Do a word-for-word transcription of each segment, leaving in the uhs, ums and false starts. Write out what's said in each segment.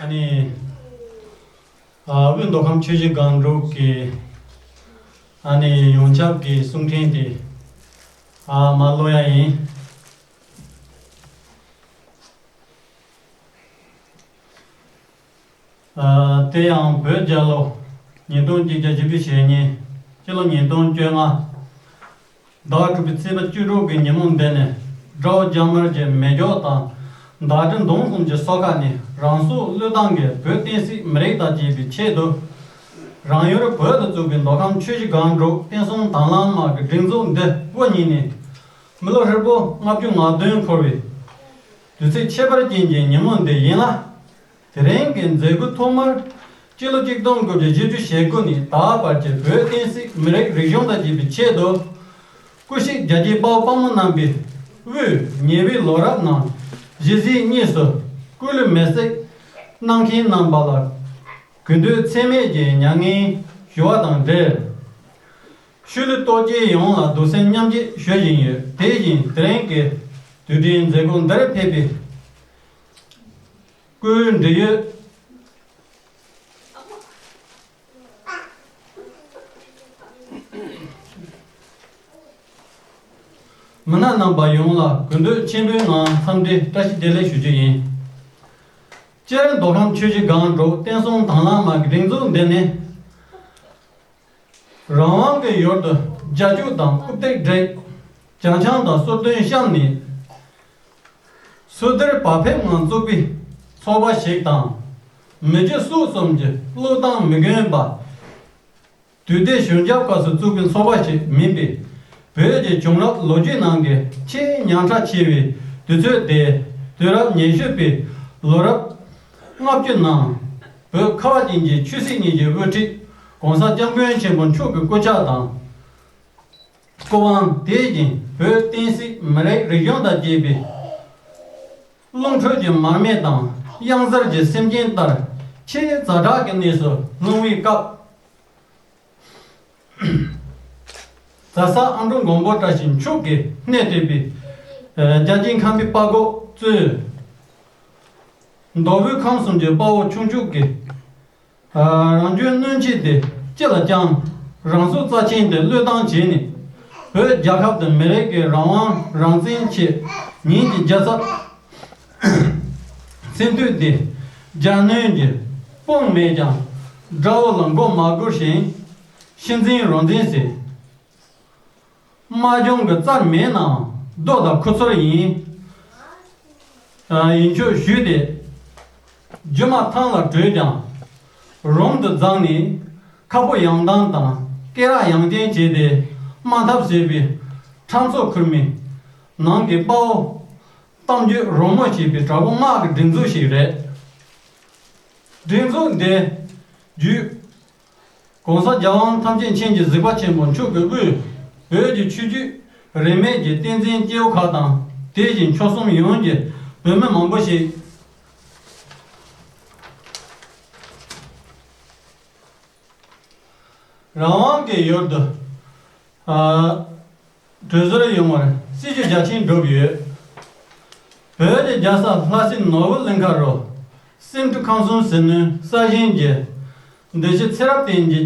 ཨ་ནི། ཨ། དབུས་མདོ་ཁམས་ཆུ་བཞི་སྒང་དྲུག་གི་ཨ་ནི་ཡོངས་ཁྱབ་ཀྱི་གསུང་འཕྲིན་དེ། ཨ། མར་ཀློག་ཡ་ཡིན། ཨ། དེ་ཡང་བོད་རྒྱལ་ལོ་ཉིས་སྟོང་གཅིག་བརྒྱ་བཞི་བཅུ་ཞེ་གཉིས། སྤྱི་ལོ་ཉིས་སྟོང་བཅོ་ལྔ། ཟླ་བ་དྲུག་པའི་ཚེས་པ་བཅུ་དྲུག་གི་ཉིན་མོ་འདི་ནས། དགྲ་བོ་རྒྱ་དམར་གྱི་མེ་སྒྱོགས་དང་། མདའ་གྲི་མདུང་གསུམ་གྱི་སོ་ཁ་ནས། རང་སྲོག་བློས་བཏང་གིས་བོད་བསྟན་སྲིད་མི་རིགས་དང་བཅས་པའི་ཆེད་དུ། རང་ཡུལ་བོད་དུ་བཙུགས་པའི་མདོ་ཁམས་ཆུ་བཞི་སྒང་དྲུག་བསྟན་སྲུང་དྭང་བླངས་དམག་གི་སྒྲིག་འཛུགས་འདི་དབུ་བརྙེས་ནས། མི་ལོ་ཧྲིལ་པོ་ལྔ་བཅུ་ང་བདུན་འཁོར་བའི་དུས་ཚིགས་ཁྱད་པར་ཅན་གྱི་ཉིན་མོ་འདི་ཡིན་ལ། དེ་རིང་གི་མཛད་སྒོ་ཐོག་མར། སྤྱི་ལོ་གཅིག་སྟོང་དགུ་བརྒྱ་བཞི་བཅུ་ཞེ་དགུ་ནས་ད་བར་གྱི་བོད་བསྟན་སྲིད་མི་རིགས་རིག་གཞུང་དང་བཅས་པའི་ཆེད་དུ། སྐུ་གཤེགས་རྒྱལ་གཅེས་དཔའ་བོ་དཔའ་མོ་རྣམ་པའི་དབུས་ཉེ་བའི་ལོ་རབས་ནང་གཞི་གཟིགས་གཉིས་སུ་སྐུ་ལུས་མེར་སྲེག་གནང་མཁན་རྣམ་པ་ལ་གུས་འདུད་ཚད་མེད་ཀྱི་མྱ་ངན་ཞུ་བ་དང་འབྲེལ། ཤུལ་ལུས་ལྟོ་ཆས་ཡོངས་ལ་གདུང་སེམས་མཉམ་སྐྱེད་ཞུ་བཞིན་ཡོད། དེ་བཞིན་དེ་རིང་གི་དུས་དྲན་མཛད་སྒོ་འདིར་ཕེབས་པའི་སྐུའི་འབྲེལ་ཡོད་མི་སྣ་རྣམ་པ་ཡོངས་ལ་གུས་འདུད་ཆེན་པོའི་ངང་འཚམས་འདྲི་བཀྲ་ཤིས་བདེ་ལེགས་ཞུ་རྒྱུ་ཡིན། སྤྱིར་མདོ་ཁམས་ཆུ་བཞི་སྒང་དྲུག་བསྟན་སྲུང་དྭང་བླངས་དམག་གི་སྒྲིག་འཛུགས་འདི་ནི། རང་དབང་གི་ཡུལ་དུ་རྒྱ་སྐྱུག་དང་རྐུབ་སྟེགས་བསྒྲིགས། གྱང་ཆང་དང་གསོལ་སྟོན་བཤམས་ནས། སོ་སྡེར་བག་ཕེབས་ངང་བཙུགས་པའི་ཚོགས་པ་ཞིག་དང་། མི་རྒྱུ་སྲོག་གསུམ་གྱི་བློས་བཏང་མི་དགོས་པ། དུས་བདེ་གཞུང་ཞབས་སྐབས་སུ་བཙུགས་པའི་ཚོགས་པ་ཞིག་མིན་པས། བོད་ཀྱི་བྱུང་རབས་ལོ་རྒྱུས་ནང་གི་ཆེས་ཉག་ཕྲ་ཆེ་བའི་དུས་ཚོད་དེ། དུས་རབས་ཉི་ཤུ་པའི་ལོ་རབས་ལྔ་བཅུ་ནང་བོད་ཁ་བ་ཅན་གྱི་ཆོས་སྲིད་གཉིས་ཀྱི་དབུ་ཁྲིད་༸གོང་ས་༸སྐྱབས་མགོན་ཆེན་པོ་མཆོག་གི་སྐུ་ཕྱག་དང་། སྐུ་དབང་དེ་བཞིན་བོད་བསྟན་སྲིད་མི་རིགས་རིག་གཞུང་དང་བཅས་པའི་རླུང་འཕྲོས་ཀྱི་མར་མེ་དང་གཡང་གཟར་གྱི་སེམས་ཅན་ལྟར་ཆེས་ཛ་དྲག་གི་གནས་སུ་ལྷུང་བའི་སྐབས། ཛ་སག་ཨ་འབྲུག་མགོན་པོ་བཀྲ་ཤིས་མཆོག་གིས་སྣེ་ཁྲིད་པའི་རྒྱ་ཆེན་ཁམས་པའི་དཔའ་རྒོད་གཙོས། མདོ་དབུས་ཁམས་གསུམ་གྱི་དཔའ་བོ་ཆུང་ཆུང་གིས། རང་རྒྱུའི་གནོད་འཚེ་དེ་ཅི་ལ་བསྐྱངས། རང་སྲོག་རྩ་ཆེན་དེ་བློས་བཏང་བྱས་ནས། བོད་རྒྱལ་ཁབ་དང་མི་རིགས་ཀྱི་རང་དབང་རང་བཙན་ཆེད་ཉིན་གྱི་རྒྱལ་ཚབ། མཚན་ཐོས་ཏེ། རྒྱ་གནོན་གྱི་དཔུང་མེད་ཀྱང་། དགྲ་བོ་ལ་མགོ་མ་སྒུར་ཞིང་། ཤི་འཛིན་རོ་འཛིན་ཟེར། དམག་སྦྱོང་གི་རྩར་མེད་ནའང་རྡོ་དང་ཁུ་ཚུར་ཡིན། ཡིན་ཆོག་ཞུས་ཏེ། རྒྱུ་མ་ཐང་ལ་བྲོས་ཀྱང་། རུམ་དུ་འཛེགས་ནས་ཁ་ཕོ་ཡང་དྭངས་དང་སྐེ་རགས་ཡང་ཅན་བྱས་ཏེ་དམག་འཐབ་ཟེར་བའི་ཁྲམ་ཚོགས་ཁུར་མི་ནང་གི་དཔའ་བོ། གཏམ་རྒྱུད་རོལ་མོ་ཞེས་པའི་དྲག་པོ་དམག་གི་སྒྲིག་འཛུགས་ཤིག་རེད། སྒྲིག་འཛུགས་འདི་བརྒྱུད། ༸གོང་ས་༸རྒྱལ་དབང་ཐམས་ཅད་མཁྱེན་གྱི་གཟིགས་པ་ཆེན་པོ་མཆོག་གི་དབུས་བོད་ཀྱི་ཆོས་བརྒྱུད་རིས་མེད་ཀྱི་བསྟན་འཛིན་སྐྱེ་བོ་ཁག་དང་། དེ་བཞིན་ཆོལ་གསུམ་ཡོངས་ཀྱི་བོད་མི་མང་པོ་ཞིག་རང་དབང་གི་ཡུལ་དུ། ཨ། བྲོས་ཟོར་ཡོང་བར་སྲིད་ཇུས་རྒྱ་ཆེན་བསྒྲུབས་ཡོད། བོད་ཀྱི་རྒྱལ་ས་ལྷ་སའི་ནོར་བུ་གླིང་ཁ་རུ་སེང་ཕྲུག་ཁམས་གསུམ་ཟིལ་གནོན་གསར་བཞེངས་ཀྱི་འདི་ཕྱི་ཚེ་རབས་བརྟན་གྱི་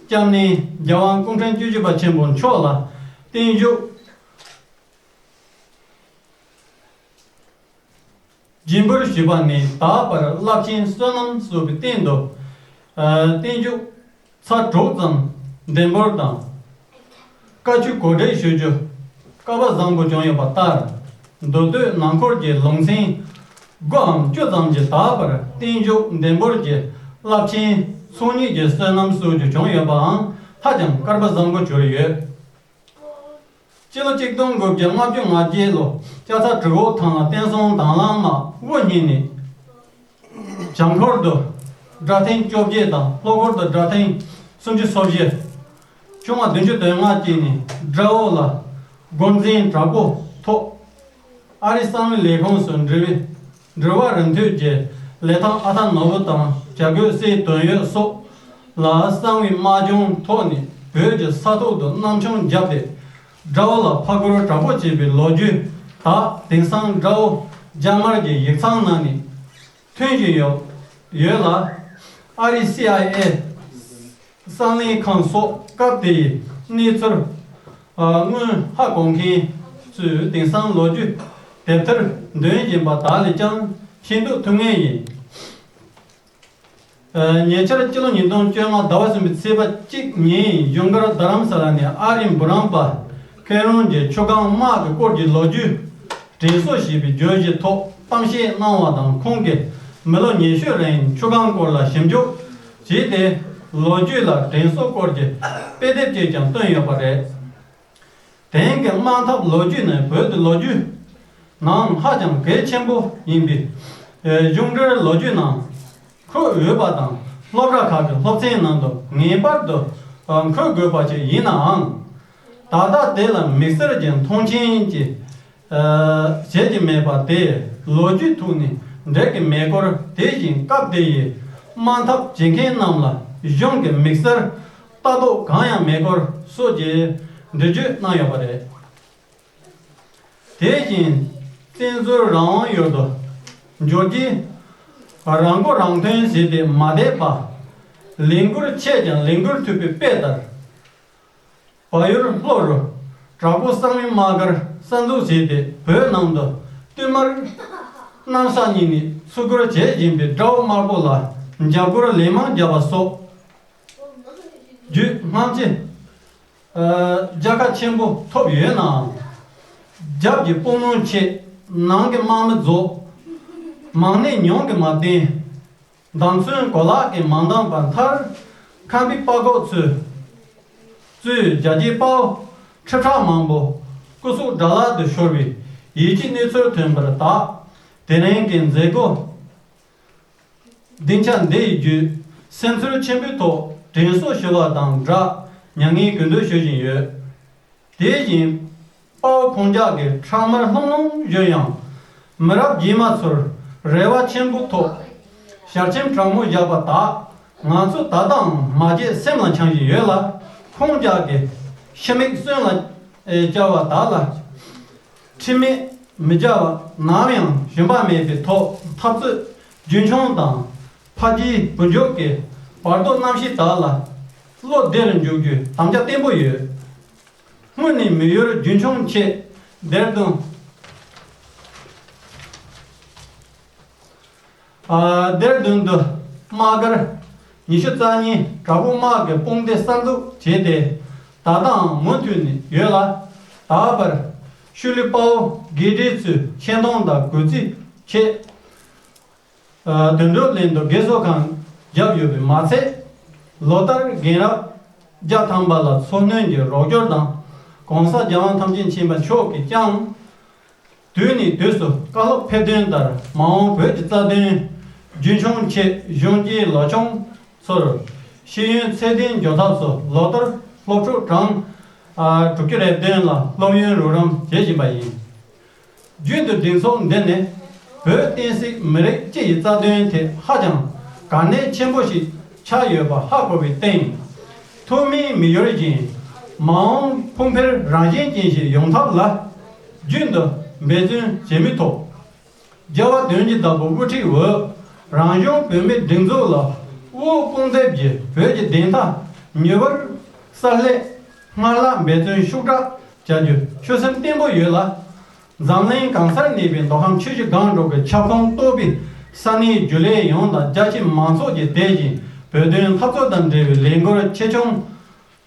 སྐྱབས་གནས་རྒྱལ་དབང་སྐུ་ཕྲེང་བཅུ་བཞི་པ་ཆེན་པོ་མཆོག་ལ་བརྟན་བཞུགས་སྦྱིན་འབུལ་ཞུས་པ་ནས་ད་བར་རླབས་ཆེན་བསོད་ནམས་གསོག་པའི་རྟེན་དུ། ཨ། བརྟན་བཞུགས་ཚར་དྲུག་ཙམ་འདེགས་འབུལ་དང་། བཀའ་ཆོས་གོ་སྒྲིག་ཞུ་རྒྱུ་སྐལ་པ་བཟང་པོ་བྱུང་ཡོད་པ་ལྟར། མདོ་སྟོད་ནང་འཁོར་གྱི་ལུང་ཚན་དགུའམ་བཅུ་ཙམ་གྱིས་ད་བར་བརྟན་བཞུགས་འདེགས་འབུལ་གྱི་རླབས་ཆེན་ཚོགས་གཉིས་ཀྱི་བསོད་ནམས་གསོག་རྒྱུ་བྱུང་ཡོད་པའང་ཧ་ཅང་སྐལ་པ་བཟང་པོ་གྱུར་ཡོད། སྤྱི་ལོ་གཅིག་སྟོང་དགུ་བརྒྱ་ལྔ་བཅུ་ང་བརྒྱད་ལོ་ལྕགས་ཚ་གྲི་གུ་ཐང་ལ་བསྟན་སྲུང་དྭང་བླངས་དམག་དབུ་བརྙེས་ནས། བྱང་འཁོར་དུ་སྒྲ་ཐེངས་བཅོ་བརྒྱད་དང་ལྷོ་འཁོར་དུ་སྒྲ་ཐེངས་ སུམ་ཅུ་སོ་བཞི། ཆུང་བ་བདུན་ཅུ་དོན་ལྔ་བཅས་ནས་དགྲ་བོ་ལ་དགོན་འཛིན་དྲག་པོ་ཐོབ། ཨ་རིའི་གསང་བའི་ལས་ཁུངས་སུ་འབྲེལ་བའི་འབྲེལ་བ་རིམ་མཐུད་ཀྱི་ལས་ཐམ་ཨ་ཐ་ནོར་བུ་དང་བྱ་རྒོད་སྲས་དོན་ཡོད་སོགས་ལ་གསང་བའི་དམག་སྦྱོང་ཐོག་ནས་བོད་ཀྱི་ས་ཐོག་ཏུ་གནམ་མཆོང་བརྒྱབ་སྟེ། དགྲ་བོ་ལ་ཕར་རྒོལ་དྲག་པོ་བྱས་པའི་ལོ་རྒྱུས་དག་དེང་སང་དགྲ་བོ་རྒྱ་དམར་གྱི་ཡིག་ཚང་ནང་ནས་ཐོན་བཞིན་ཡོད་ཡོད་ལ། ཨ་རིའི་སི་ཨའི་ཨེ་གསང་གླིང་ཁང་སོགས་སྐབས་དེའི་གནས་ཚུལ་དངོས་ཧ་གོ་མཁན་ཚོས་དེང་སང་ལོ་རྒྱུས་དེབ་ཐེར་འདོན་བཞིན་པ་དག་ལས་ཀྱང་ཤེས་རྟོགས་ཐུབ་ངེས་ཡིན། ཉེ་ཆར་སྤྱི་ལོ་ཉིས་སྟོང་བཅོ་ལྔ་ཟླ་བ་གསུམ་པའི་ཚེས་པ་གཅིག་ཉིན་བཞུགས་སྒར་རྡ་རམ་ས་ལ་ནས་ཨ་རིའི་འབུམ་རམས་པ་མཁན་རང་གི་ཆུ་སྒང་དམག་གི་སྐོར་གྱི་ལོ་རྒྱུས་དྲན་གསོ་ཞེས་པའི་བརྗོད་གཞིའི་ཐོག་གཏམ་བཤད་གནང་བ་དང་། ཁོང་གིས་མི་ལོ་ཉི་ཤུ་རིང་ཆུ་སྒང་སྐོར་ལ་ཞིབ་འཇུག་བྱས་ཏེ། ལོ་རྒྱུས་ལ་དྲན་གསོ་སྐོར་གྱི་དཔེ་དེབ་ཅིག་ཀྱང་བཏོན་ཡོད་པ་རེད། དེང་གི་དམག་འཐབ་ལོ་རྒྱུས་ནི་བོད་ཀྱི་ལོ་རྒྱུས་ནང་ཧ་ཅང་གལ་ཆེན་པོ་ཡིན་པས། གཞུང་འབྲེལ་ལོ་རྒྱུས་ནང་འཁོད་འོས་པ་དང་། སློབ་གྲྭ་ཁག་གི་སློབ་ཚན་ནང་དུ་ངེས་པར་དུ་འཁོད་དགོས་པ་ཞིག་ཡིན་ནའང་། ད་ལྟ་དེ་ལ་དམིགས་བསལ་གྱི་མཐོང་ཆེན་གྱི་བྱེད་ཀྱི་མེད་པ་དེས་ལོ་རྒྱུས་ཐོག་ནས་འགྲིག་གི་མེད་སྐོར། དེ་བཞིན་སྐབས་དེ་ཡི་དམག་འཐབ་བྱེད་མཁན་རྣམས་ལ་གཞུང་གིས་དམིགས་བསལ་ལྟ་རྟོག་གང་ཡང་མེད་སྐོར་སོགས་ཀྱི་འགྲེལ་བརྗོད་གནང་ཡོད་པ་རེད། དེ་བཞིན་བཙན་འཛུལ་རང་དབང་ཡུལ་དུ་འབྱོར་རྗེས། རང་མགོ་རང་ཐོན་བྱས་ཏེ་མ་བསྡད་པར། ལས་འགུལ་ཆེ་ཀྱང་ལས་འགུལ་མཐུད་པའི་དཔེ་ལྟར། བལ་ཡུལ་ལྷོ་རུ་དྲག་པོ་གསང་བའི་དམག་སྒར་གསར་འཛུགས་བྱས་ཏེ། བོད་ནང་དུ་བསྟུད་མར་གནམ་ས་གཉིས་ནས་ཚུར་རྒོལ་བྱེད་བཞིན་པའི་དགྲ་བོ་དམར་པོ་ལ་འཇབ་རྒོལ་ལན་མང་བརྒྱབ་པ་སོགས་བརྒྱུད་སྔ་ཕྱི་རྒྱལ་ཁ་ཆེན་པོ་ཐོབ་ཡོད་ནའང་། རྒྱབ་ཀྱི་དཔུང་ནུས་ཆེ། ནང་གི་དམག་མི་རྫོགས། མང་སྣེ་ཉུང་གིས་མ་བསྟེན། མདང་ཚུན་གོ་ལག་གིས་མ་འདང་པར་མཐར་ཁམས་པའི་དཔའ་རྒོད་ཚོས་གཙོས་རྒྱ་སྐྱེད་དཔའ་བོ་ཁྲི་ཕྲག་མང་པོ་སྐུ་སྲོག་དགྲ་ལག་ཏུ་ཤོར་བའི་ཡིད་ཆེས་གནས་ཚུལ་ཐོན་པར་གདའ། དེ་རིང་གི་མཛད་སྒོ་སྡིངས་ཆ་འདི་ཡི་བརྒྱུད་སེམས་ཚོར་ཆེན་པོའི་ཐོག་དྲན་གསོ་ཞུ་བ་དང་སྦྲགས་མྱ་ངན་གུས་འདུད་ཞུ་བཞིན་ཡོད། དེ་བཞིན་དཔའ་བོ་ཁོང་ཅག་གི་ཁྲག་དམར་ལྷུང་ལྷུང་བཞུར་ཡང་། མི་རབས་རྗེས་མ་ཚོར་རེ་བ་ཆེན་པོ་ཐོག་ཞལ་ཆེམས་དྲང་མོ་བཞག་པ་དག་ང་ཚོ་ད་ལྟའང་མ་བརྗེད་སེམས་ལ་འཆང་བཞིན་ཡོད་ལ། ཁོང་ཅག་གི་ཕྱི་མིག་གསོན་ལ་བཅར་བ་དག་ལ་ཁྲེལ་མེད་མི་བྱ་བ་ནམ་ཡང་ཞུམ་པ་མེད་པའི་ཐོག་འཐབ་རྩོད་རྒྱུན་འཁྱོངས་དང་། ཕ་རྒྱའི་བུ་འཇོག་གི་བར་དོ་རྣམ་བཞི་དག་ལ་བློ་བདེ་རུ་འཇུག་རྒྱུའི་དམ་བཅའ་བརྟན་པོ་ཡོད། སྔོན་ནས་མི་ཡུལ་རྒྱུན་འཁྱོངས་ཆེད་སྡེར་དོན། ཨ། སྡེར་དོན་དུ་དམག་སྒར་ཉི་ཤུ་རྩ་གཉིས་དྲག་པོ་དམག་གི་དཔུང་སྡེ་གསར་འཛུགས་བྱས་ཏེ། ད་ལྟའང་མུ་མཐུད་ནས་ཡོད་ལ། ད་བར་ཤུལ་ལུས་དཔའ་བོ་དགེ་བཀྲིས་ཚོས་ཆེ་མཐོང་དང་གུས་བརྩི་ཆེད། ཨ། དོན་གྲུབ་གླིང་དུ་དགེ་གསོ་ཁང་བརྒྱབ་ཡོད་པས་མ་ཚད། ལོ་ལྟར་རྒན་རབས་བརྒྱ་ཐམ་པ་ལ་འཚོ་སྣོན་གྱི་རོགས་སྐྱོར་དང་། ༸གོང་ས་༸རྒྱལ་དབང་ཐམས་ཅད་མཁྱེན་པ་མཆོག་གིས་ཀྱང་དུས་ནས་དུས་སུ་བཀའ་སློབ་ཕེབས་དོན་ལྟར། མ་འོངས་བོད་ཀྱི་རྩ་དོན་རྒྱུན་འཁྱོངས་ཆེད་གཞོན་སྐྱེས་ལོ་ཆུང་ཚོར་ཤེས་ཡོན་ཚད་ལྡན་སྦྱོང་ཐབས་སུ་ལོ་ལྟར་སློབ་ཕྲུག་གྲངས་དྲུག་ཅུ་རེ་བདུན་ལ་སློབ་ཡོན་རོགས་རམ་བྱེད་བཞིན་པ་ཡིན། རྒྱུན་དུ་སྒྲིག་འཛུགས་འདི་ནི་བོད་བསྟན་སྲིད་མི་རིགས་སྤྱི་ཡི་རྩ་དོན་ཐད་ཧ་ཅང་གལ་གནད་ཆེན་པོ་ཞིག་ཆགས་ཡོད་པ་ཧ་གོ་བའི་སྟེང་། ཐོག་མའི་མི་ཡུལ་བཞིན་མ་འོངས་ཕུགས་འཕེར་རང་བཞིན་ཅན་ཞིག་ཡོང་ཐབས་ལ་རྒྱུན་དུ་འབད་བརྩོན་བྱེད་མུས་ཐོག་རྒྱལ་བ་དོན་གྱི་བདག་པོ་དབུ་ཁྲིད་འོག་རང་གཞུང་བོད་མིའི་སྒྲིག་འཛུགས་ལ་དབུ་དཔུང་མཛད་ཀྱིས་བོད་ཀྱི་བདེན་མཐའ་མྱུར་བར་གསལ་སླད་སྔར་ལྷག་འབད་བརྩོན་ཤུགས་དྲག་བྱ་རྒྱུ་ཆོད་སེམས་བརྟན་པོ་ཡོད་ལ། འཛམ་གླིང་གང་སར་གནས་པའི་མདོ་ཁམས་ཆུ་བཞི་སྒང་དྲུག་གི་ཁྱབ་ཁོངས་གཏོགས་པའི་ས་གནས་རྒྱུན་ལས་ཡོངས་དང་རྒྱ་ཆེ་མང་ཚོགས་ཀྱིས་དེ་བཞིན་བོད་དོན་འཐབ་རྩོད་དང་འབྲེལ་བའི་ལས་འགུལ་ཆེ་ཆུང་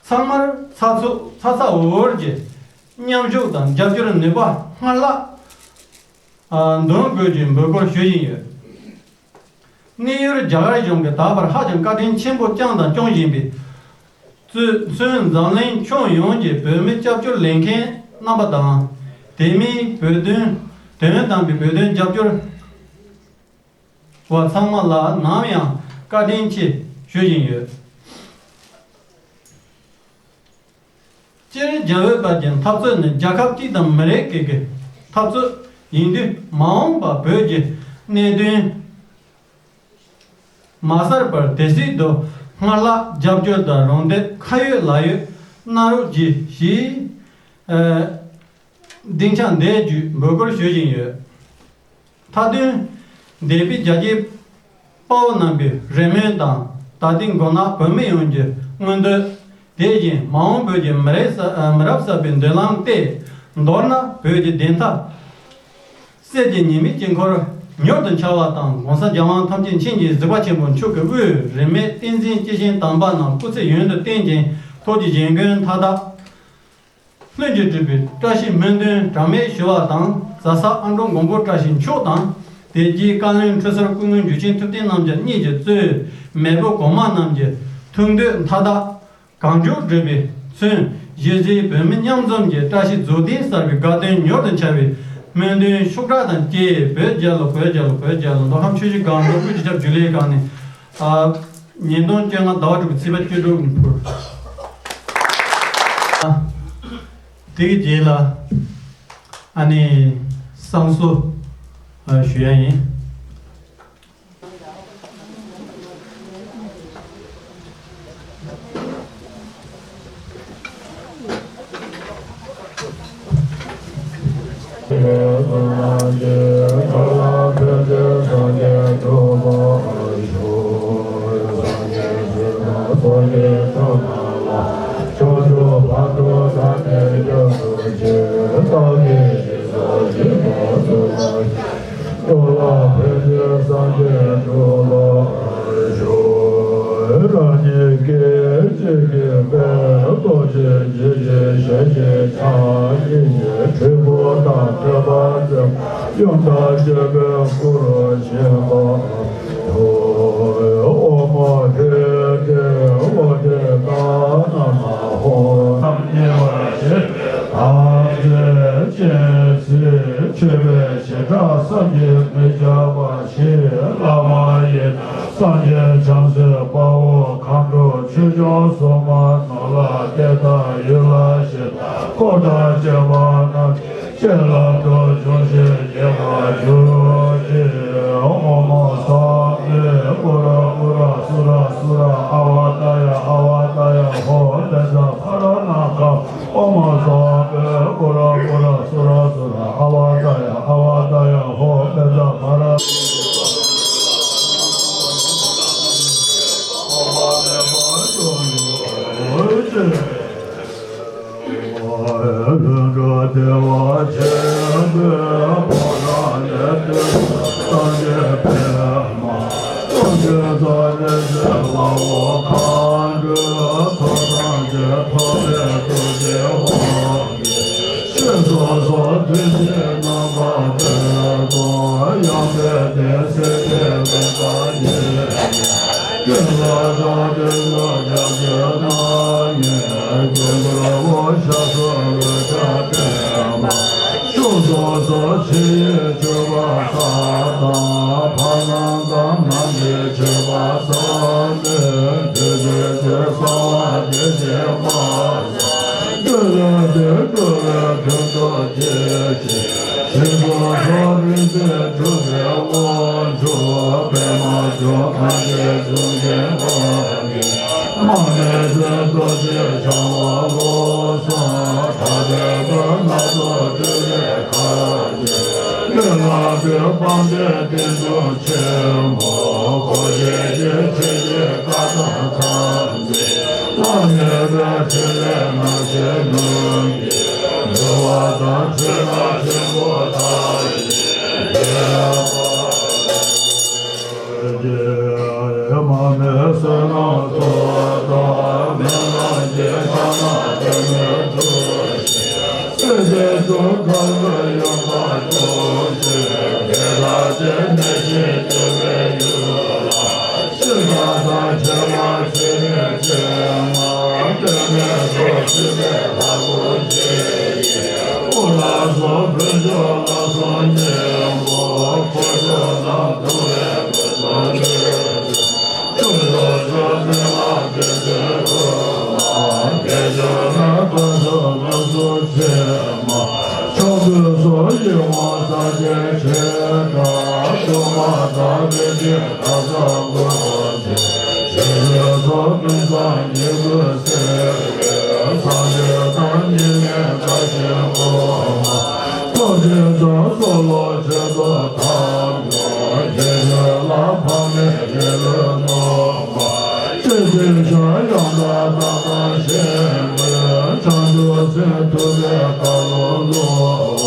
ཚང་མར་ཚ་ཚུགས་ཚ་ཚ་འུར་འུར་གྱིས་མཉམ་ཞུགས་དང་རྒྱབ་སྐྱོར་ནུས་པ་སྔར་ལྷག་འདོན་དགོས་ཀྱི་འབོད་སྐུལ་ཞུ་བཞིན་ཡོད། གནས་ཡུལ་རྒྱ་གར་གཞུང་གིས་ད་བར་ཧ་ཅང་བཀའ་དྲིན་ཆེན་པོ་བསྐྱངས་དང་སྐྱོང་བཞིན་པའི་གཙོས་ཚུན་འཛམ་གླིང་ཁྱོན་ཡོངས་ཀྱི་བོད་མི་སྐྱབས་བཅོལ་ལེན་མཁན་རྣམ་པ་དང་། དེ་མིན་བོད་དོན་དོན་དམ་པའི་བོད་དོན་རྒྱབ་སྐྱོར་བ་ཚང་མ་ལ་ནམ་ཡང་བཀའ་དྲིན་ཆེ་ཞུ་བཞིན་ཡོད། སྤྱིར་རྒྱ་བོད་བར་གྱི་འཐབ་རྩོད་ནི་རྒྱལ་ཁབ་གཅིག་དང་མི་རིགས་གཅིག་གི་འཐབ་རྩོད་ཡིན་དུས། མ་འོངས་པར་བོད་ཀྱི་གནད་དོན་མ་གསལ་བར་དེ་སྲིད་དུ་སྔར་ལྷག་རྒྱབ་སྐྱོར་དང་རོགས་འདེགས་ཁ་ཡོད་ལག་ཡོད་གནང་རོགས་གྱིས་ཞེས། ཨ། སྡིངས་ཆ་འདིའི་བརྒྱུད་འབོད་སྐུལ་ཞུ་བཞིན་ཡོད། མཐའ་དོན། འདས་པའི་རྒྱལ་གཅེས་དཔའ་བོ་རྣམ་པའི་རེ་སྨོན་དང་། ད་ལྟའི་མགོ་ནག་བོད་མི་ཡོངས་ཀྱི་མངོན་འདོད། དེ་བཞིན་མ་འོངས་བོད་ཀྱི་མི་རིགས་ས་མི་རབས་གསར་པའི་མདུན་ལམ་སྟེ། མདོར་ན་བོད་ཀྱི་བདེན་མཐའ། གསེར་གྱི་ཉི་མའི་དཀྱིལ་འཁོར་མྱུར་དུ་འཆར་བ་དང་། གོང་ས་རྒྱལ་དབང་ཐམས་ཅད་མཁྱེན་ཅིང་གཟིགས་པ་ཆེན་པོ་མཆོག་གི་དབུས་རིས་མེད་བསྟན་འཛིན་སྐྱེས་ཆེན་དམ་པ་རྣམས་སྐུ་ཚེ་ཡུན་དུ་བརྟན་ཅིང་། ཐུགས་ཀྱི་བཞེད་དགོངས་མཐའ་དག་ལྷུན་གྱིས་གྲུབ་པའི་བཀྲ་ཤིས་སྨོན་འདུན་གྲངས་མེད་ཞུ་བ་དང་། རྫ་ས་ཨ་འབྲུག་མགོན་པོ་བཀྲ་ཤིས་མཆོག་དང་། དེ་རྗེས་བཀའ་བློན་ཁྲི་ཟུར་སྐུ་ངོ་འཇུ་ཆེན་ཐུབ་བསྟན་རྣམ་རྒྱལ་གཉིས་ཀྱིས་གཙོས་མེས་པོ་གོང་མ་རྣམས་ཀྱི་ཐུགས་འདོད་མཐའ་དག་གང་མགྱོགས་འགྲུབ་པའི་མཚོན། གཞིས་བྱེས་བོད་མི་མཉམ་འཛོམས་ཀྱི་བཀྲ་ཤིས་རྫོགས་ལྡན་གསར་པའི་དགའ་སྟོན་མྱུར་དུ་འཆར་བའི་སྨོན་འདུན་ཤུགས་དྲག་དང་བཅས། བོད་རྒྱལ་ལོ། བོད་རྒྱལ་ལོ། བོད་རྒྱལ་ལོ། མདོ་ཁམས་ཆུ་བཞི་སྒང་དྲུག་དབུས་སྤྱི་ཁྱབ་རྒྱུན་ལས་ཁང་ནས། ཨ། ཉིས་སྟོང་བཅོ་ལྔ་ཟླ་བ་དྲུག་པའི་ཚེས་པ་བཅུ་དྲུག་ཉིན་ཕུལ། དེ་གི་རྗེས་ལ་ཨ་ནི་བསང་གསོལ་ཞུ་ཡ་ཡིན། ཏོ་ལ་ཕན་ཆད་སངས་རྒྱས་འགྲོ་ལ་ཞུ། རང་ཉིད་སྐད་ཅིག་གིས་འབད་རྡོ་རྗེ་འཇིགས་བྱེད་ཞལ་གྱི་ཕྱག་གཉིས་ཀྱིས། འབྲས་བུ་དང་ཐོད་པ་བརྩེགས་ཡུམ་དང་བཅས་པའི་སྐུ་རུ་བཞེངས་པ་དང་། ཨོཾ་ཧྲཱིཿ་ཨོ་ཏེ་ཏ་ན་མ་ཧོ། ཉེ་བར་བཞེས་ཐམས་ཅད་མཁྱེན་གཟིགས་མཆོད་པའི་བྱེ་བྲག་བསམ་གྱིས་མི་ཁྱབ་པ་ཞིག་བླ་མ་ཡི་སངས་རྒྱས་བྱང་སེམས་དཔའ་བོ་མཁའ་འགྲོ་ཆོས་སྐྱོང་སྲུང་མ་ནོར་ལྷ་གཏེར་བདག་ཡུལ་ལྷ་གཞི་བདག་འཁོར་དང་བཅས་པ་རྣམས་ཀྱི་བྱིན་རླབས་ཏུ་འབྱུང་ཞིང་རྒྱས་པར་གྱུར་ཅིག་ཨོཾ་སྭ་མི་ཨུ་ར་ཨུ་ར་སུ་ར་སུ་ར་ཨ་ཝ་ཏ་ཡ་ཨ་ཝ་ཏ་ཡ་ཧོ་བཛྲ་ཕ་ར་ན་ཁ། ཨོཾ་སྭ་མི་ཨུ་ར་ཨུ་ར་སུ་ར་སུ་ར་ཨ་ཝ་ཏ་ཡ་ཨ་ཝ་ཏ་ཡ་ཧོ་བཛྲ་ཕ་ར། ལྷུན་གྲུབ་བདེ་བ་ཆེན་པོའི་ཕོ་བྲང་ནས་སངས་རྒྱས་པདྨ། ཀུན་གྱི་རྩ་བའི་སྲས་དཔའ་བོ་མཁའ་འགྲོའི་ཚོགས་ཐམས་ཅད་ཐོབ་པའི་ཐུགས་རྗེའི་དབང་གིས། ཕྱིར་སོ་སོར་ཐུགས་བསྐྱེད་རྣམ་པར་དཔྱད་དོ། ཡང་དག་པའི་སྲས་དེ་མི་རྟག་ཡིན། ཀུན་ལ་བདག་བསྟོད་ལ་སྐྱབས་བཅོལ་ན། ངས་མགོན་པོར་འོ་ཞབས་སོར་འོད་ཆགས་པདྨ། ཕྱོགས་སོ་སོར་ཕྱི་ཡི་མཆོད་པ་མཐའ་དག་དང་། ཕ་བཟང་དང་ནང་གི་མཆོད་པ་ཟབ་མོས་དུས་གསུམ་གྱི་གསང་བ་བདེ་ཆེན་པ་དང་། སྤྱོད་ལམ་དུ་འགྲོ་བའི་དོན་རྟོགས་བྱེད་ཅིང་། ཞིང་སོ་སོར་རིག་རྩལ་གྲུབ་པའི་དབང་ཕྱུག་པདྨ་འབྱུང་གནས་ཀྱི་གཟུགས་ཅན་དབང་གིས། མ་རྨོས་ཚེ་རྡོ་རྗེ་འཆང་དབང་བློ་བཟང་གྲགས་པའི་བར་སྣ་ཚོགས་སྤྲུལ་པའི་གར་གྱིས། ཀུན་ལ་བོད་དཔལ་ལྡན་བསྟན་སྲུང་ཆེན་མོ། འཁོར་བཅས་ཀྱི་ཆོས་ཀྱི་བཀའ་དང་ཐམས་ཅད། མ་རྨོས་པའི་ཕྲིན་ལས་རྣམ་བཞིའི་ནོར་གྱིས། འགྲོ་བ་དང་འཕྲད་ན་ཆོས་འཁོར་མཐའ་ཡས་བརྒྱན་པ། མ་རྨོས་བསོད་ནམས་ཚོགས་དང་། སྨོན་ལམ་གྱི་ཕྱག་ན་པདྨོའི་ཐུགས་བཞེད། སྲས་བཅས་འབྱུང་ཁམས་ཡོངས་དག་སྐྱོང་ཞིང་། དེ་དག་ཀྱང་གནས་བཞིའི་སྤྱོད་པའི་ཡུལ་ལ། གཤེགས་པ་དང་མཆོད་པ་ཆེ་འབྲིང་ཆེ་མང་། སྟོད་སྨད་སོགས་སྲིད་པའི་ལྷ་སྐུ་མཆེད་ཀྱིས། དབུ་ལ་སོགས་ཕུད་ཕྱོགས་ལ་སོགས་སྙིང་པོ། འཁོར་ཕྱོགས་རྣམས་དུང་བས་བསྐོར་དུ་གསོལ། ཕྱོགས་བཅུ་ཕྱོགས་བཅུ་ལ་བདེ་ཆེན་འཁོར་ལོ། དལ་འབྱོར་རྣམས་ ཕྱོགས་ཀུན་སོགས་ཡིད་འོང་ས་ཆེན་ཆེ་དྲག་ཏུ་མ་དག་པའི་ཆེ་དག་ས་འགོད་ཅིང་། ཞིང་རྒྱུ་ཚོགས་ཀུན་བཟང་ཉིད་ཀུན་གསལ་བའི་སངས་རྒྱས་དང་ཉི་མའི་བཀྲ་ཤིས་སྒོ་མ། ཐོབ་ཅིང་སོ་སོར་ཆོས་ཐོབ་ཐབས་མྱུར། ཡེ་ཤེས་ལ་ཕ་མའི་རིགས་ལུས་ནོར་བ། ཅི་ཕྱིར་ཤར་ཡང་དག་བདག་དང་གཞན་མོས། བྱང་ཆུབ་སེམས་ཐུབ་པའི་བཀའ་སློབ་སློབ་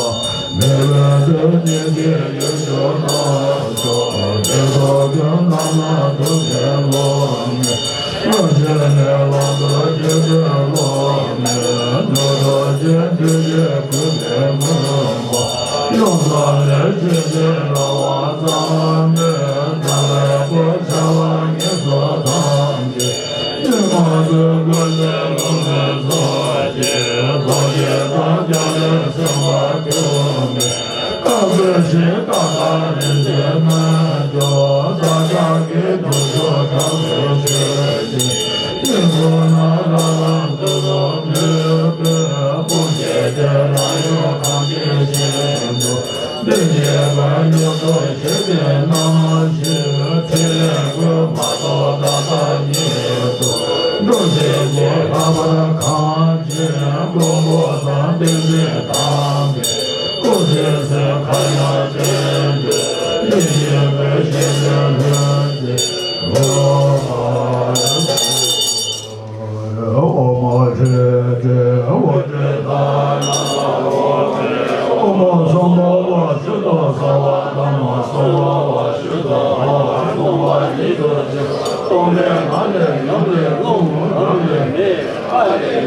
པ། མི་ལུས་དོན་གཉིས་ཀྱི་ཡིད་སྤྱོད་རྣམ་དག་ཏུ། བདེ་སོགས་ཀུན་རྣམས་ལ་ཐུགས་བསྐྱེད་སློབ་མའི། བློ་ཆེན་ནས་ལམ་དུ་བསྐྱེད་རྫོགས་སློབ་མའི། ནུས་སྟོབས་ཀྱིས་འདུས་བྱས་ཀུན་ལས་མི་འོང་བ། ཡུམ་གསུམ་ལས་ཆེས་ཆེར་རབ་དབང་བསམ་མེད། ནམ་མཁའི་སྐུ་ཕྱྭ་ལ་ངན་སོང་ཐམས་ཅད། ཉོན་མོངས་ཀུན་ཀུན་ནས་རླུང་ལས་སོགས་ཀྱིས། རྡོ་རྗེ་ལྟར་རྒྱ་ལས་སེམས་དཔའ་ཐུབ་པས། བཀའ་སྩལ་ཞིང་བཀའ་དང་རིག་འཛིན་རྣལ་འབྱོར། བདག་ཅག་གི་ཐུགས་སུ་དགའ་བའི་ཆོས་ཀྱི། དཀྱིལ་འཁོར་ན་རབ་ལམ་ཀུན་རྫོགས་ནུས་པའི། དཔུང་གཅིག་གིས་རབ་ཡུམ་གང་བསྐྱེད་བཞིན་དུ། བདེ་གཤེགས་པ་ཡུམ་གྱུར་ཆོས་ཀྱི་རྣམ་བཞི། ཕྲིན་ལས་ཀུན་མ་གཏོགས་བདག་ལྟ་ཉིད་དུ། འགྲོ་བྱེད་ཀྱི་ལྷག་པར་གང་ཞིག། མགོན་པོ་དང་བསྟན་འཛིན་དམ་པའི། སྐུ་ཚེ་ཚད་མཁའ་ཡང་བརྟན་པའི། ཡེ་ཤེས་ཀུན་ཤེས་པའི་ལྷུན་གྱིས་གྲུབ་པར། ཨོཾ་ཧྲཱིཿ་ཧྲཱིཿ་ཧཱུྃ་ཧྲཱིཿ་ཧྲཱིཿ་ཧཱུྃ། ཨོཾ་སྭ་བྷཱ་བ་ཤུདྡྷ་སརྦ་དྷརྨ་སྭ་བྷཱ་བ་ཤུདྡྷ་ཨཱཿཧཱུྃ། སྟོང་པ་ཉིད་དུ་འཇོམས། སྟོང་པའི་ངང་ལས་ཡུམ་ལས་རླུང་རང་ལས་མེ།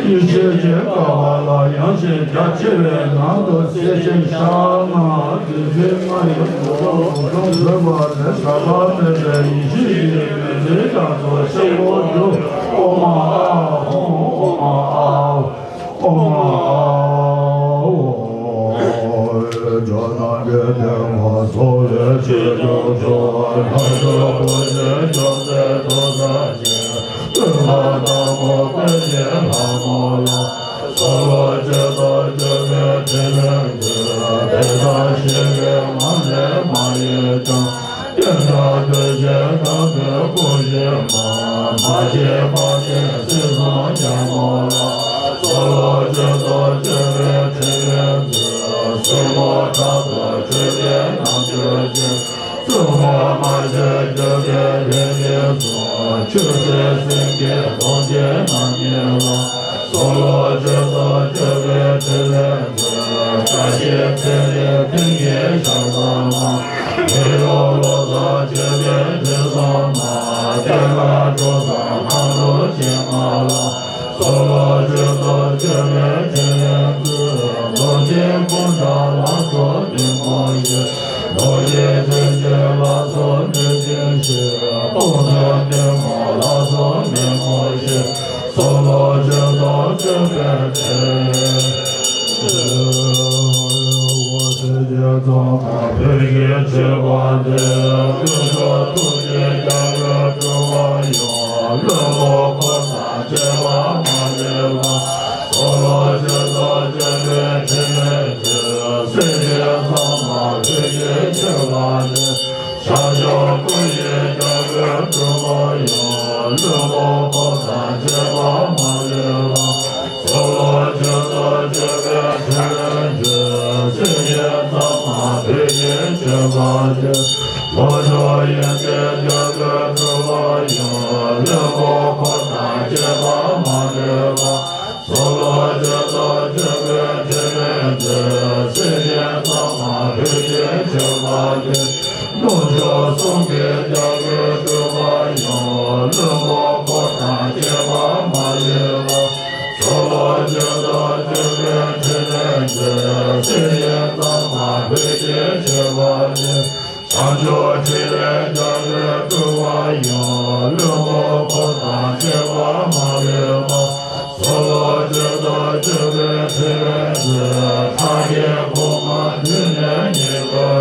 ཡེ་ཤེས་ཀྱི་ཀ་མ་ལ་ཡངས་ཤིང་རྒྱ་ཆེ་བའི་ནང་དུ་གསལ་ཞིང་ཤར་ན། བདུད་རྩི་ལྔ་ཡི་དུག་གསུམ་བོད་པ་ལས་ཟག་པ་མེད་པའི་ཡེ་ཤེས་ཀྱི་བདུད་རྩི་རྒྱ་མཚོ་ཆེན་པོ་རྒྱུ། ཨོཾ་ཨཱཿཧཱུྃ། ཨོཾ་ཨཱཿཧཱུྃ། ཨོཾ་ཨཱཿཧཱུྃ། ཇོ་ནང་གི་སྟོན་པ་འཚོ་བའི་ཆོས་སྐྱོང་མཆོག་ལྷ་ཆོས་སྐུ་ཆོས་སྐྱོང་མཛད་མཐུ་བཟང་ཆེ། སྟོན་པ་དང་པོ་དཔལ་ཆེན་ལྷ་མོ་ལ། ཚོགས་ལོ་བཅུ་དང་བཅུ་པའི་ཕྲིན་ལས་མཛོད། དེ་དག་ཞི་བའི་ངང་ལས་མ་གཡོས་ཀྱང་། སྐྱོན་བྲལ་གདུལ་བྱའི་དོན་དུ་བསྐུལ་བཞིན་པ། མ་སྐྱེས་པ་སྟེ་སྲིད་གསུམ་ཉོན་མོངས་ལ། ཚོགས་ལོ་བཅུ་དང་བཅུ་པའི་ཕྲིན་ལས་མཛོད། སྲིན་མོ་ཕྲག་དོག་འཁྲུལ་པའི་རྣམ་འགྱུར་ཅན། བཙུན་མོ་མ་ཆེན་གྱུར་པའི་ལྷས་ཀྱིས་གསུངས། ཆོས་སྲིད་སེམས་བསྐྱེད་སྟོང་ཆེན་རྣམ་གཉིས་ལ། ཚོགས་ལོ་བཅུ་དང་བཅུ་པའི་ཕྲིན་ལས་མཛོད། བཀྲ་ཤིས་ཚེ་རིང་ཐེངས་གཉིས་ཞག་བཟང་མ། མི་ལོ་ལོ་གསར་མཆོད་པའི་དུས་བཟང་མ། བསྟན་ལ་འགྲོ་བཟང་ཁམས་ལུགས་ཅན་མ་ལ། ཚོགས་ལོ་བཅུ་དང་བཅུ་པའི་ཕྲིན་ལས་མཛོད། རྡོ་རྗེ་སྐུ་འདྲ་ལ་སོགས་ཉོན་མོངས་ཞི། རྡོ་རྗེ་ཐོད་ཅན་ལ་སོགས་གནོད་སྦྱིན་ཞི། དཔུང་ཚོགས་བདུད་མོ་ལ་སོགས་མི་མོ་ཞི། ཚོགས་ལོ་བཅུ་དང་བཅུ་པའི་ཚེ། འོད་ཟེར་གྱི་མཚོ་མོ་བོད་ཀྱི་མཆོད་པ་འདི། ཀུན་རྫོབ་ཐུགས་རྗེའི་རྒྱ་མཚོས་གྲུབ་པ་ཡང་། བློན་པོ་འཁོར་དང་བཅས་པ་མ་ལུས་པ། ཚོགས་ལོ་བཅུ་དང་བཅུ་པའི་ཕྲིན་ལས་མཛོད། སྲས་བཅས་ཚང་མ་བོད་ཀྱི་མཆོད་པ་འདི། བྱང་ཕྱོགས་སྐུ་ཡི་རྒྱ་མཚོས་གྲུབ་པ་ཡང་། བློན་པོ་འཁོར་དང་བཅས་པ་མ་ལུས་པ། ཚོགས་ལོ་བཅུ་དང་བཅུ་པའི་ཕྲིན་ལས་མཛོད། སྲས་བཅས་ཚང་མ་བོད་ཀྱི་མཆོད་པ་འདི། ལྷོ་ཕྱོགས་དབྱིན་ཇིའི་རྒྱ་མཚོས་གྲུབ་པ་ཡང་། བློན་པོ་འཁོར་དང་བཅས་པ་མ་ལུས་པ། ཚོགས་ལོ་བཅུ་དང་བཅུ་པའི་ཕྲིན་ལས་མཛོད། སྲས་བཅས་ཚང་མ་བོད་ཀྱི་མཆོད་པ་འདི། ནུབ་ཕྱོགས་གསུང་གི་རྒྱ་མཚོས་གྲུབ་པ་ཡང་། བློན་པོ་འཁོར་དང་བཅས་པ་མ་ལུས་པ། ཚོགས་ལོ་བཅུ་དང་བཅུ་པའི་ཕྲིན་ལས་མཛོད། སྲས་བཅས་ཚང་མ་བོད་ཀྱི་མཆོད་པ་འདི། བྱང་ཕྱོགས་ཕྲིན་ལས་རྒྱ་མཚོས་གྲུབ་པ་ཡང་། བློན་པོ་འཁོར་དང་བཅས་པ་མ་ལུས་པ། ཚོགས་ལོ་བཅུ་དང་བཅུ་པའི་ཕྲིན་ལས་མཛོད། ཁྲག་གི་ཕུང་པོ་དུས་ནས་ཉིད་དུ།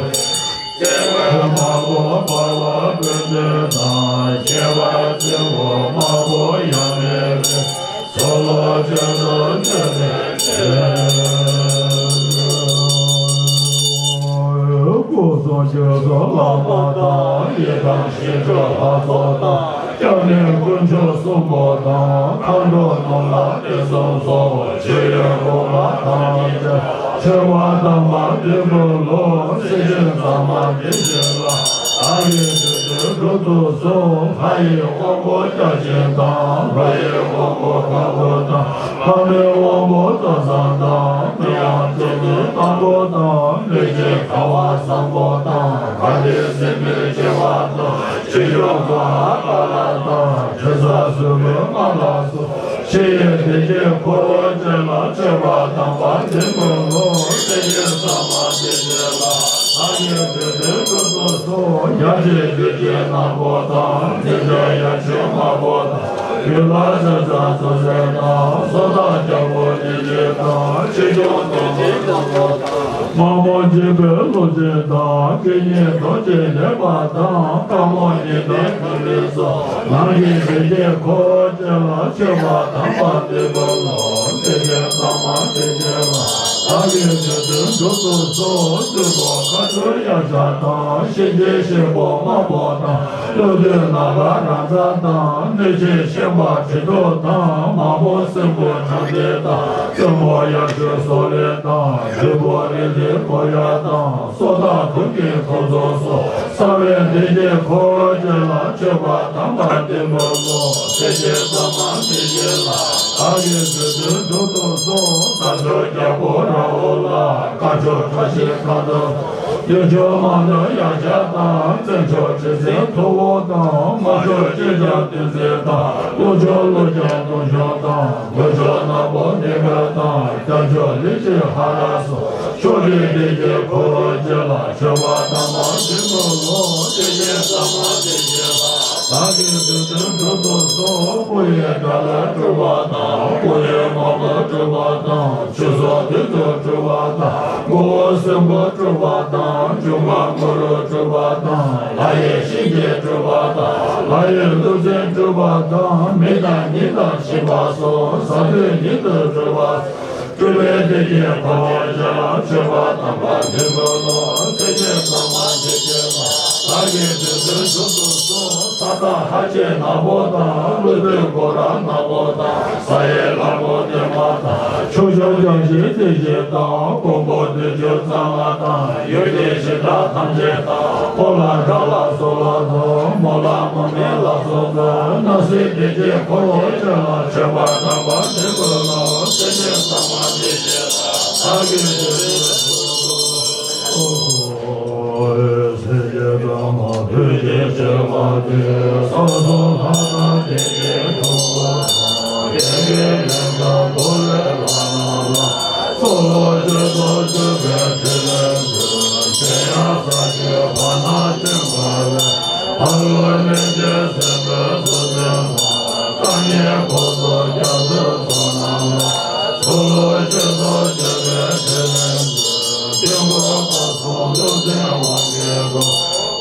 སྐྱེ་བ་དམར་པོ་འབར་བ་ཀུན་འདུས་དང་། སྐྱེ་བ་སེར་པོ་དམར་པོ་ཡང་མེད་པའི། ཚོགས་ལ་སྤྱན་དང་མཉམ་པའི་ཚེ། སྐུ་གསུང་ཐུགས་སུ་ལྷག་པ་དང་། ཡི་དམ་ཞི་ཁྲོ་ལྷ་ཚོགས་དང་། སྐྱབས་གནས་དཀོན་མཆོག་གསུམ་པོ་དང་། མཁའ་འགྲོ་ནོར་ལྷ་དྲི་བསུང་སོགས། ཆོས་དབྱིངས་དབུ་མ་ཐལ་རྡུལ་ཕྱེད་པ་དམ་པ་འདི་ཀུན་ལོ། སེམས་ཅན་ཚང་མ་བདེ་ཞིང་ལ། བདག་གིས་བདུད་བཏུལ་འགྲུབ་ཐུབ་སོ། ལྷ་ཡི་དབང་པོ་བརྒྱ་བྱིན་དང་། ཀླུ་ཡི་དབང་པོ་དཀར་པོ་དང་། ལྷ་མོའི་དབང་པོ་ཏོག་བཟང་དང་། མི་ཡང་སྤྲུལ་སྐུ་དམ་པོ་དང་། ལུས་ཅན་ཁ་བ་བཟང་པོ་དང་། དགའ་ལྡན་སྲིན་པོའི་བྱེ་བ་དང་། ཆོས་སྐྱོང་གཽ་ཧ་ཀ་ལ་དང་། དྲི་ཟ་སྲུ་གུའི་རྔ་ལ་སོགས། ཕྱི་ཡི་སྡེ་བརྒྱད་འཁོར་བཅས་ལ། མཆོད་པ་དམ་པ་འདི་ཀུན་ལོ། སེམས་ཅན་ཚང་མ་བདེ་ཞིང་ལ། བདག་གིས་བདུད་བཏུལ་འགྲུབ་ཐུབ་སོ། ཡ་མཚན་བདུད་ཀྱི་ནག་པོ་དང་། འཛིན་སྐྱོང་ཡ་མཆོད་དམར་པོ་དང་། རྒྱུད་ལ་ཤ་ཟ་ཚོ་ཟེར་དང་། སོ་ཐར་རྒྱལ་པོ་ཉེར་གཅིག་དང་། ཆོས་སྐྱོང་དུང་དཀར་དམར་པོ་དང་། དམག་མོ་འཇིགས་པའི་ཀླུ་བྱེད་དང་། སྐད་སྙན་རྡོ་རྗེ་ལེགས་པ་དང་། དཀར་མོ་ཉི་ཟླ་གངས་རི་སོགས། ནང་གི་སྡེ་བརྒྱད་འཁོར་བཅས་ལ། མཆོད་པ་དམ་པ་འདི་ཀུན་ལོ། སེམས་ཅན་ཚང་མ་བདེ་ཞིང་ལ། བདག་གིས་བདུད་བཏུལ་འགྲུབ་ཐུབ་སོ། བདུད་པོ་མཁའ་འགྲོ་གཡག་ཞ་དང་། གཤིན་རྗེ་གཤེད་པོ་དམར་པོ་དང་། ཀླུ་བདུད་ནག་པ་རང་རྩལ་དང་། གནོད་སྦྱིན་ཤན་པ་གྲི་ཐོགས་དང་། དམག་མོ་སྲིན་པོ་ཁྲག་མཁྲིས་དང་། བཙུན་མོ་དབྱར་ཁྱུང་སོག་ལེ་དང་། བདུད་པོ་རི་དྭགས་ཀོ་ཡ་དང་། སྲོག་བདག་དུག་གི་ཁོ་ཚོ་སོགས། ས་བོན་སྡེ་བརྒྱད་འཁོར་བཅས་ལ། མཆོད་པ་དམ་པ་འདི་ཀུན་ལོ། སེམས་ཅན་ཚང་མ་བདེ་ཞིང་ལ། བདག་གིས་བདུད་བཏུལ་འགྲུབ་ཐུབ་སོ། ས་ཕྱོགས་རྒྱལ་པོ་ར་ཧུ་ལ། སྐ་ཕྱོགས་བཀྲ་ཤིས་ཁ་དོག། ཡུལ་ཕྱོགས་མ་ནུ་གཡག་ཞ་དང་། བཙན་ཕྱོགས་ཁྲི་སྲིན་ཐུ་བོ་དང་། དམག་ཕྱོགས་གཅོད་རྒྱལ་བདུད་འཛིན་དང་། ཀླུ་ཕྱོགས་ཀླུ་རྒྱལ་དུང་ཞོན་དང་། དགུན་ཕྱོགས་ནག་པོ་ནེ་ག་དང་། རྒྱབ་ཕྱོགས་ལི་ཁྲི་ཧ་ར་སོགས། ཕྱོགས་བཅུའི་སྡེ་བརྒྱད་འཁོར་བཅས་ལ། མཆོད་པ་དམ་པ་འདི་ཀུན་ལོ། སེམས་ཅན་ཚང་མ་བདེ་ཞིང་ལ། བདག་གིས་བདུད་བཏུལ་འགྲུབ་ཐུབ་སོ། སྐུ་ཡི་དགྲ་ལྷ་སྒྲུབ་པ་དང་། སྐུ་ཡི་དམག་དཔུང་སྒྲུབ་པ་དང་། ཆོས་སྲུང་བདུད་ཚོགས་སྒྲུབ་པ་དང་། མགོ་བོ་སྲིན་པོ་སྒྲུབ་པ་དང་། ཆུང་མ་མུ་རུ་སྒྲུབ་པ་དང་། ལྷ་ཡི་གཤིན་རྗེ་སྒྲུབ་པ་དང་། ལྷ་ཡི་ཀླུ་བཙན་སྒྲུབ་པ་དང་། མི་དང་གཉིས་དང་ཞི་བ་སོགས། གཟའ་བདུད་ཉིད་དུ་སྒྲུབ་པ། སྤྲུལ་པའི་སྡེ་བརྒྱད་འཁོར་བཅས་ལ། མཆོད་པ་དམ་པ་འདི་ཀུན་ལོ། སེམས་ཅན་ཚང་མ་བདེ་ཞིང་ལ། བདག་གིས་བདུད་བཏུལ་འགྲུབ་ཐུབ་སོ། ས་བདག་ཧ་ཅེ་ནག་པོ་དང་། ཀླུ་བདུད་གོ་ར་ནག་པོ་དང་། ས་ཡི་ལྷ་མོ་བདེ་མ་དང་། ཕྱོགས་བཅུའི་བརྒྱ་བྱིན་སྡེ་བཞི་དང་། ཀོང་པོ་བདུད་འཇོམས་གཙང་མ་དང་། ཡུལ་གྱི་གཞི་བདག་ཐམས་ཅད་དང་། ཕོ་ལྷ་དགྲ་ལྷ་ཚོ་ལྷ་ཚོགས། མོ་ལྷ་མུ་མེན་ལྷ་ཚོགས་དང་། སྣང་སྲིད་སྡེ་བརྒྱད་འཁོར་བཅས་ལ། མཆོད་པ་དམ་པ་འདི་ཀུན་ལོ། སེམས་ཅན་ཚང་མ་བདེ་ཞིང་ལ། བདག་གིས་བདུད་བཏུལ་འགྲུབ་ཐུབ་སོ། སེམས་ཅན་ཚང་མ་བདེ་ཞིང་གཤེགས་པ་སྟེ། སོ་སོ་ལྷ་དང་སྡེ་བརྒྱད་འཁོར་བ་དང་། ཡེ་གེ་ལས་དང་འཁོར་བའི་ལྷ་རྣམས་ལ། ཚོགས་ལ་བཅུ་ཚོགས་བཅུ་པའི་ཕྲིན་ལས་མཛོད། གཞན་ཡང་ས་བཅུའི་བར་སྣང་སྤྲིན་འབར་བའི། ཕ་རོལ་གནོད་བྱེད་སྲིན་པོའི་གཟུགས་ཅན་དང་། རྐང་གཉིས་འཁོར་ཚོགས་རྒྱ་མཚོའི་ཚོགས་རྣམས་ལ། ཚོགས་ལ་བཅུ་ཚོགས་བཅུ་པའི་ཕྲིན་ལས་མཛོད། དཀྱིལ་འཁོར་དཔག་བསམ་ཀླུ་བཙན་དབང་གི་སྒོ།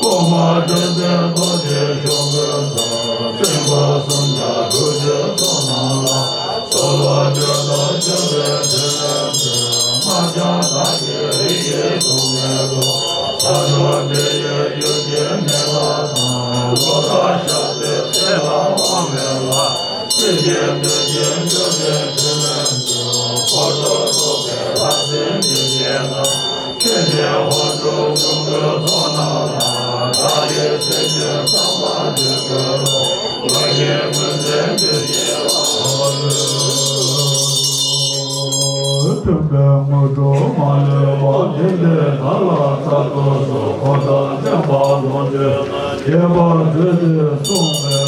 ཀུན་མཁྱེན་སྤྲུལ་བཙན་རྡོ་རྗེ་འཆང་གི་ཚོགས། སྲིན་པོ་སུམ་བརྒྱ་དྲུག་ཅུའི་ཚོགས་རྣམས་ལ། ཚོགས་ལ་བཅུ་དང་བཅུ་པའི་ཕྲིན་ལས་མཛོད། སྔགས་འཆང་དག་གི་རིགས་ཀྱི་གཟུགས་མེད་དུ། ས་ཕྱོགས་འདི་ཡི་ཡུལ་གྱི་གནས་བདག་དང་། ལོ་ཟླ་ཞག་དུས་ཚེས་ལ་དབང་བའི་ལྷ། སྲིད་ཞིའི་གནོད་སྦྱིན་སྤྲུལ་པའི་ཕྲིན་ལས་མཛོད། འཁོར་དུ་འཁྲུགས་པའི་ལྷ་སྲིན་སྡེ་བརྒྱད་དང་། ཆོས་རྒྱལ་ཧོར་དུ་འབྱུང་པོའི་ཚོགས་རྣམས་ལ། བདག་གིས་སེམས་ཅན་ཚང་མ་འདི་ཀུན་ལོ། ང་གིས་ཀུན་མཚན་འདི་ཉིད་ལ་ཕོག་ལོ། སྟོན་པའི་དངོས་གྲུབ་མ་ལུས་པ། དེ་འདྲའི་བདག་ལ་ཕྲག་དོག་གསུམ། འཁོར་དང་བཅས་པ་ལོངས་སྤྱོད་ན། དགྱེས་པར་མཛོད་ཅིག་གསུངས་པའི་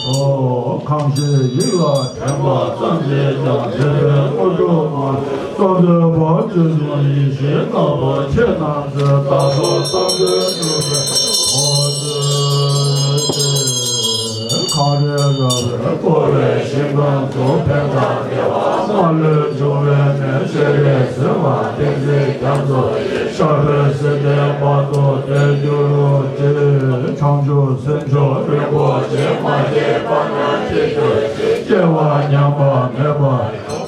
མཐུས། ཁམས་ཞེས་ཡིད་ལ་དྲན་པ་ཙམ་གྱིས་ཀྱང་། དེ་འདྲའི་དངོས་གྲུབ་མ་ལུས་གསོལ་འདེབས་པ། དུས་གསུམ་ཡེ་ཤེས་རྣམ་པར་ཁྱེད་རྣམས་ཀྱི། བདག་སོགས་བསམ་དོན་འགྲུབ་པའི་བར་དུ། གངས་རི་ར་བས་བསྐོར་བའི་ཞིང་ཁམས་སུ། ཕན་དང་བདེ་བ་མ་ལུས་འབྱུང་བའི་གནས། སྤྱན་རས་གཟིགས་དབང་བསྟན་འཛིན་རྒྱ་མཚོ་ཡི། ཤར་པའི་སྲིད་མཐའི་བར་དུ་བརྟན་གྱུར་ཅིག། བྱང་ཆུབ་སེམས་མཆོག་རིན་པོ་ཆེ། མ་སྐྱེས་པ་ན་སྐྱེ་གྱུར་ཅིག། སྐྱེ་བ་ཉམས་པ་མེད་པ་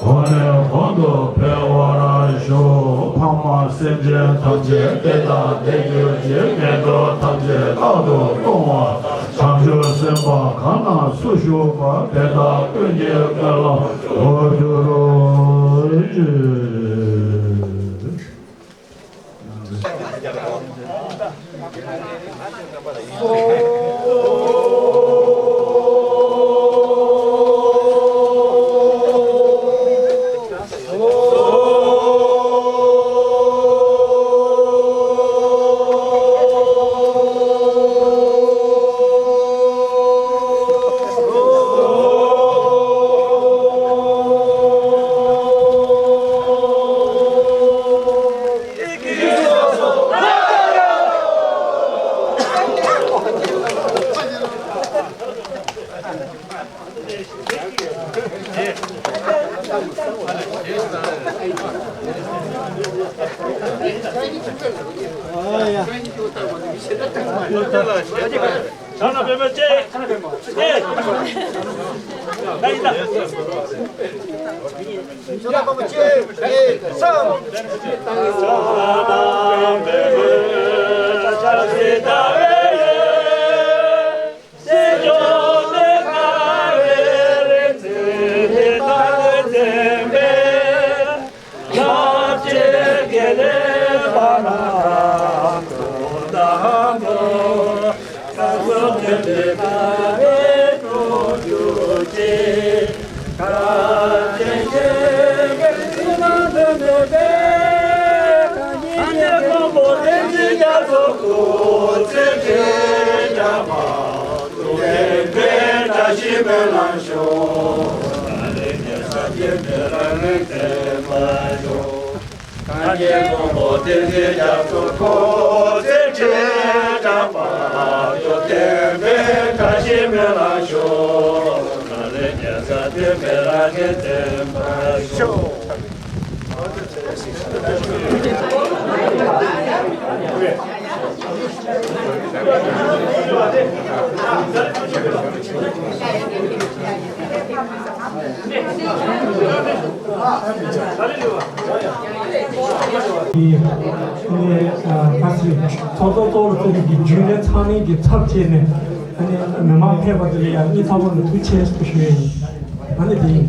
གོང་ནས་གོང་དུ་འཕེལ་བར་ཤོག་ཕ་མ་སེམས་ཅན་ཐམས་ཅད་བདེ་དང་ལྡན་གྱུར་ཅིག་ངན་འགྲོ་ཐམས་ཅད་རྟག་ཏུ་སྟོང་བ་དང་། བྱང་ཆུབ་སེམས་དཔའ་གང་ན་སུ་བཞུགས་པ་དེ་དག་ཀུན་གྱི་སྨོན་ལམ་འོག་གྱུར་ཅིག་ཚོགས་གཙོ་གཙོ་བོར་གཙོས་པའི་རྒྱུན་ལས་ཚང་མའི་གི་ཚབ་བྱས་ནས་ཨ་ནི་མི་མང་ཕེབས་པ་དེ་ལ་ཡང་སྙིང་ཐག་པ་ནས་ཐུགས་རྗེ་ཆེ་ཞུ་ཡས་ཡིན། ཨ་ནི་དེ་ཡིན།